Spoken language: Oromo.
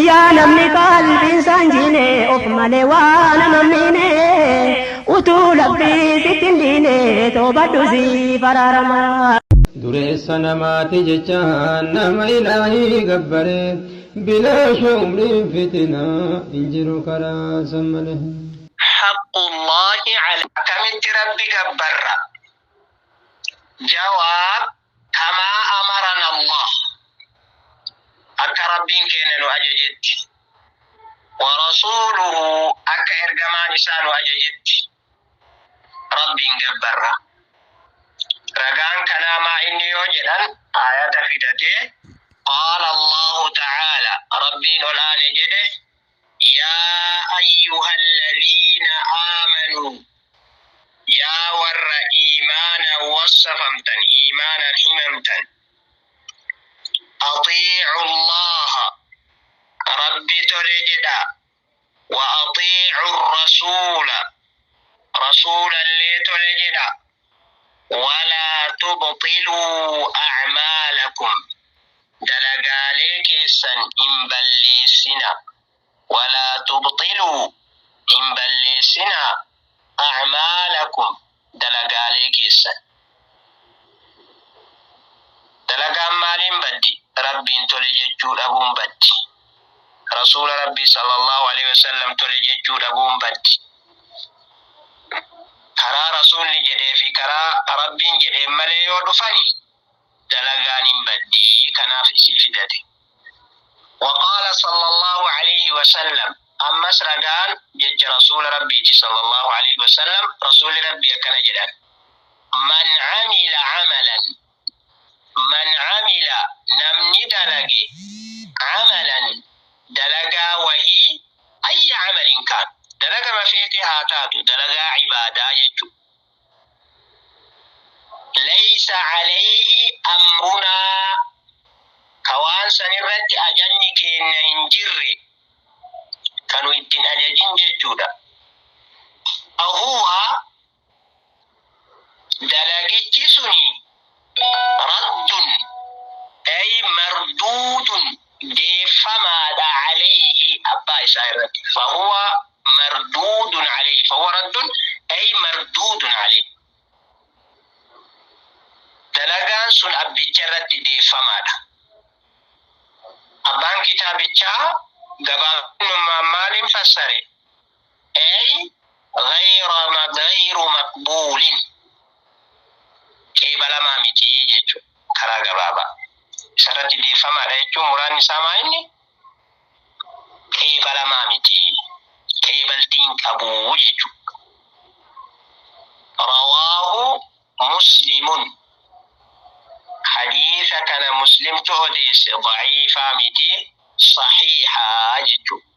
Yaa namni qalbiin isaan jiine of malee waa nama miine utuu labbii sitti hin dhiine toobadhu siif araarama. Dureessa namaati jecha nama ilaahii gabbare bilaasha umriin fitina hin jiru karaa san malee. Haqqullaahi ala. Akkamitti Rabbi gabbarra? Jawaab, Kamaa amarana Allaah, akka Rabbiin keenya nu ajajetti, wa rasuuluhu, akka ergamaan isaa nu ajajetti Rabbiin gabbarra. Ragaan kanaa maa inni yoo jedhan aayata fidatee, Qaala Allaahu ta'aala, Rabbiin ol aane jedhe, Yaa ayyuhalladhiina aamanuu, Yaa warra iimaanaan wassafamtan, iimaanaan himamtan, Axiicullaaha, Rabbi tole jedhaa, wa axiicurrasuula, Rasuulallee tole jedhaa, walaa tubxiluu acmaalakum, dalagaalee keessan hin balleessinaa. Walaa tubxiluu, hin balleessinaa, a'maalakum, dalagaalee keessan. Dalagaan maaliin baddi? Rabbiin tole jechuu dhabuun baddi. Rasuula Rabbii sallallaahu aleyhi wasallam tole jechuu dhabuun baddi. Karaa Rasuulli jedhee fi karaa Rabbiin jedheen malee yoo dhufani dalagaan hin baddi kanaaf isii fidate. Waqaala sallallaahu aleyhi wasallam ammas ragaan jecha Rasuula Rabbiiti sallallaahu aleyhi wasallam Rasuulli Rabbii akkana jedhan man amila amalan man amila namni dalage amalan dalagaa wahii ayya amalin kaan dalagama feete haa taatu dalagaa ibaadaa jechu Laysa alayhi amrunaa, ka waan san irratti ajanni keenna hin jirre, ka nu itti hin ajajin jechuudha. Fahuwa, dalagichi suni, raddun, ay marduudun, deeffamaadha, alayhi, abbaa isaa irratti. Fahuwa marduudun alayhi, fahuwa raddun ay marduudun alayhi. Dalagaan sun abbicha irratti deeffamaadha. Abbaan kitaabichaa gabaabinummaan maaliin fassare? Ay ghayra ghayru maqbuulin, qeebalamaa miti jechuudha karaa gabaabaa. Isarratti deeffamaadha jechuun muraanni isaa maa inni? Qeebalamaa miti, qeebaltii hin qabu jechuudha. Rawaahu Muslimun, hadiisa kana Muslimtu odeesse, da'iifaa miti, sahiiha jechuudha.